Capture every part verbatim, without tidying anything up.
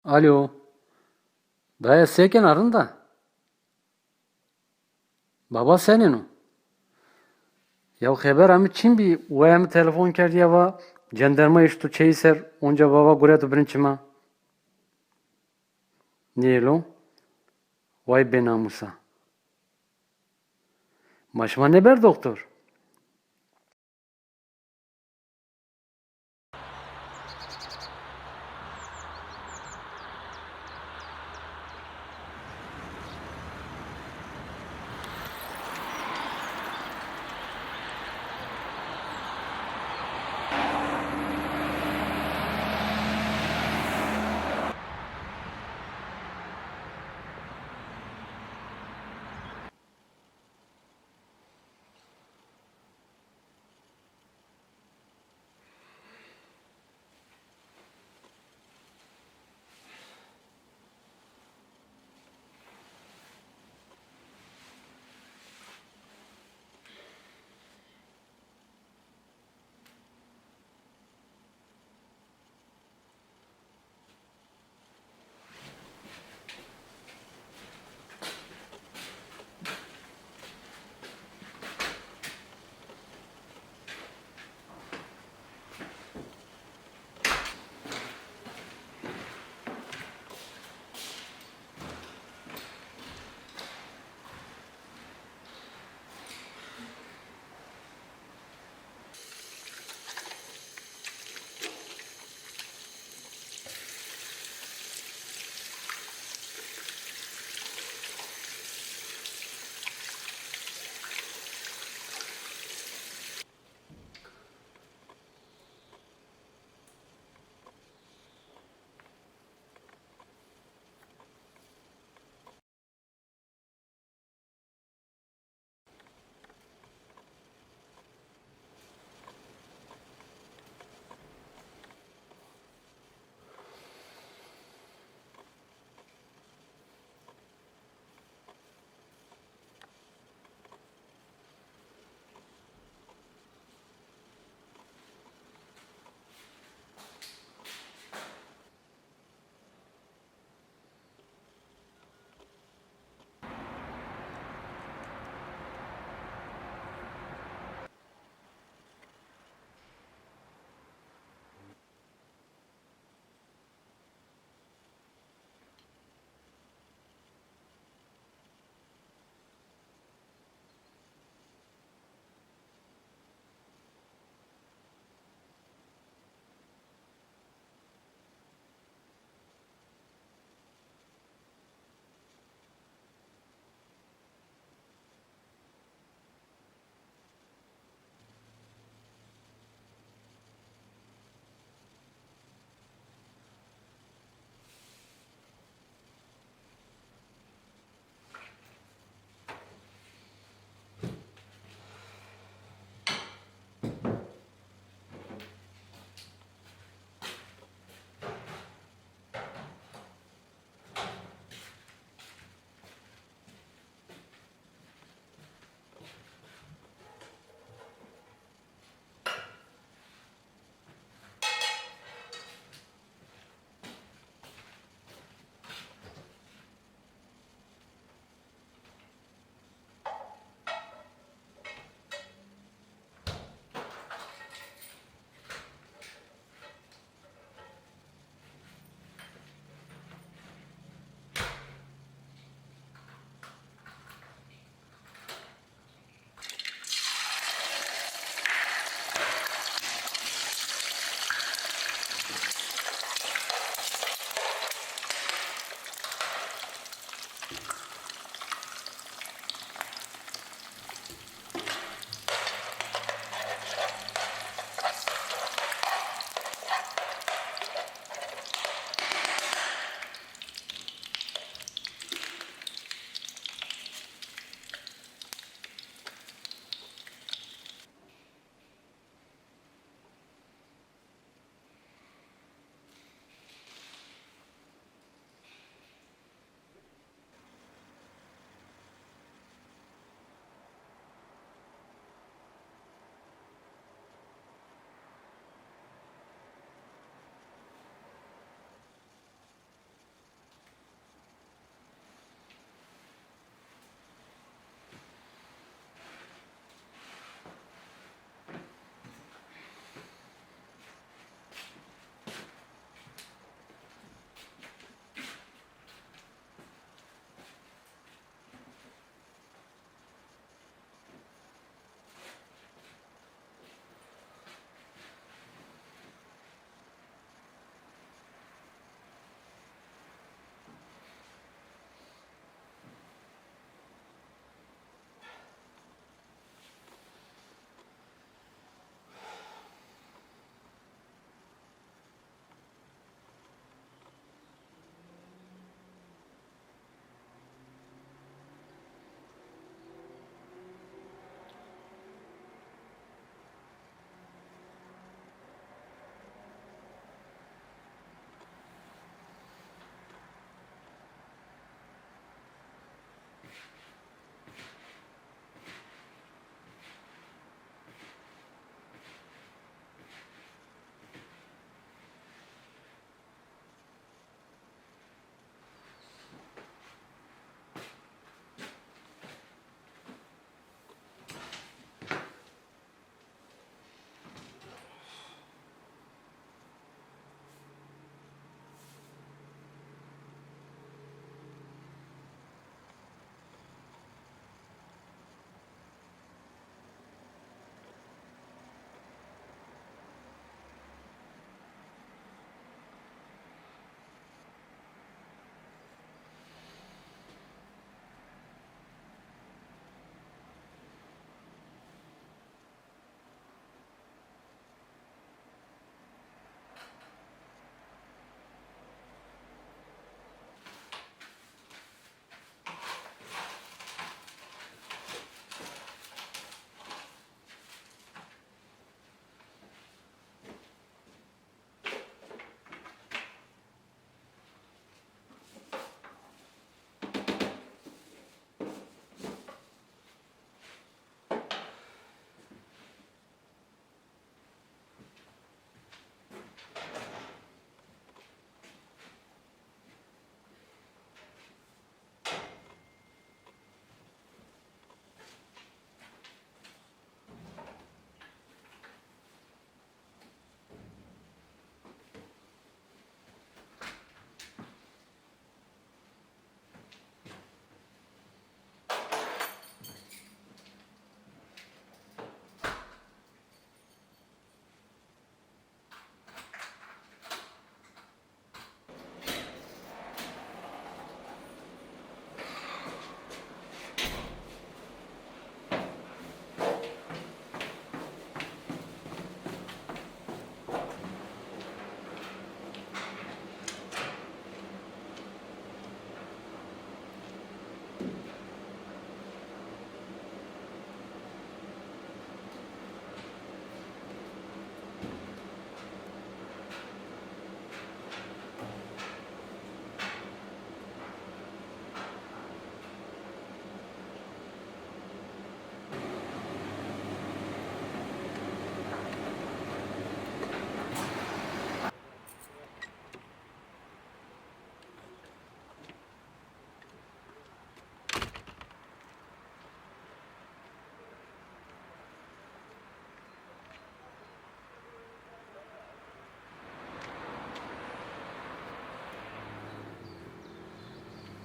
Alo. Daya, se kena, rind a? Baba senên o? Yaw, xebera mi çin bî, waya mi telefon kerd ya va cenderma eşto çeyî ser, onca baba gureto birin çima. Nêlo? Way bênamusa. Ma şima nêber doktor?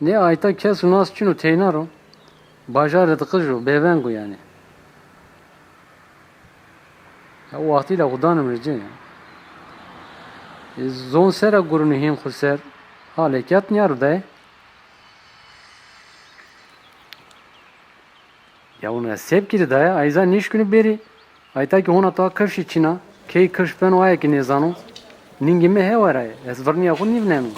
Nê ayta kes û nas çin o, teyna ro. Bajarê de qij o, bêveng o yanî. Ya, o wextî la xo danim rê ci. E, zon sera gurunî hîn xo ser. Halê ke nîya ro daye. Ya, wina se bikirî daye, ayza nêşkîno bêrî. Ayta kî hona ta kifşî çin a, key kifş beno aye kî nêzano. Ningê mi hewa ra yê, ez virnîya xo nîvîneno.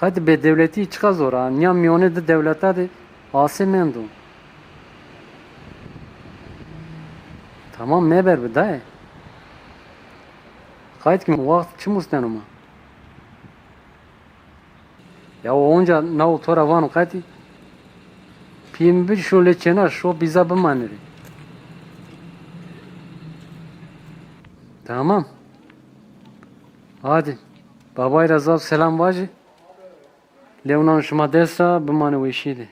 Qet bêdewletî çiqa zor a. Nîya mîyonê di dewleta de asê mendo. Tamam, meberbi dayê. Qayt kî, wext çi musneno ma. Ya onca naw to ra vano qetî. Pîyê mi bir şo lê çêna şo bîza bimanirê. Tamam. Hadi. Babay ra zaf selam vajî. Lewnan şima dest ra, bimanê weşî de.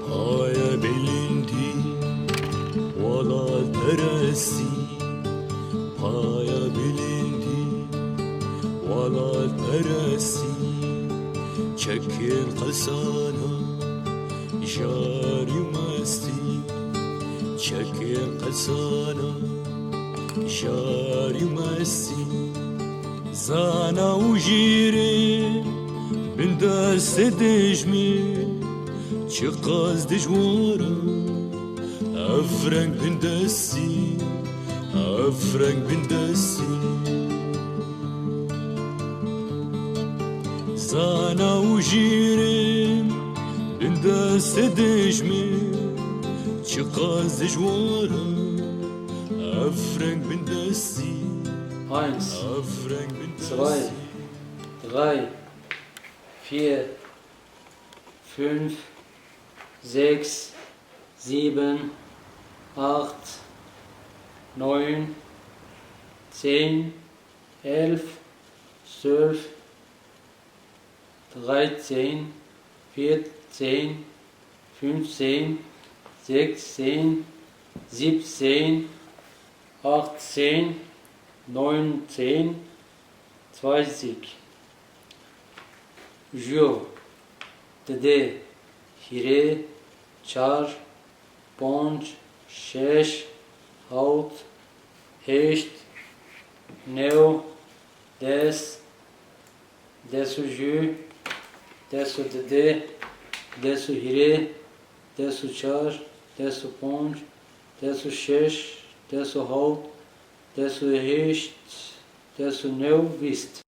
Paya bilindî welatperestî, paya bilindî welatperestî, çekên qesana jarî mestî, çekên qesana jarî mestî. Zana û jîrê bin destê dijmî çiqas dijwar a. Ev reng bindestî, ev reng bindestî. Zana û jîrê bin destê dijmî çiqas dijwar a. Ev reng bindestî, ev reng bindestî. Zwei, drei, vier, fünf, sechs, Sieben, acht, neun, zehn, elf, zwölf, dreizehn, vierzehn, fünfzehn, sechzehn, siebzehn, achtzehn, neunzehn, zwanzig. Ju, didi, hîrê, çar, ponc, şeş, hawt, heşt, new, des, des û ju, des û didi, des û hîrê, des û çar, des û ponc, des û şeş, des û hawt, des û heşt, des û new, vîst.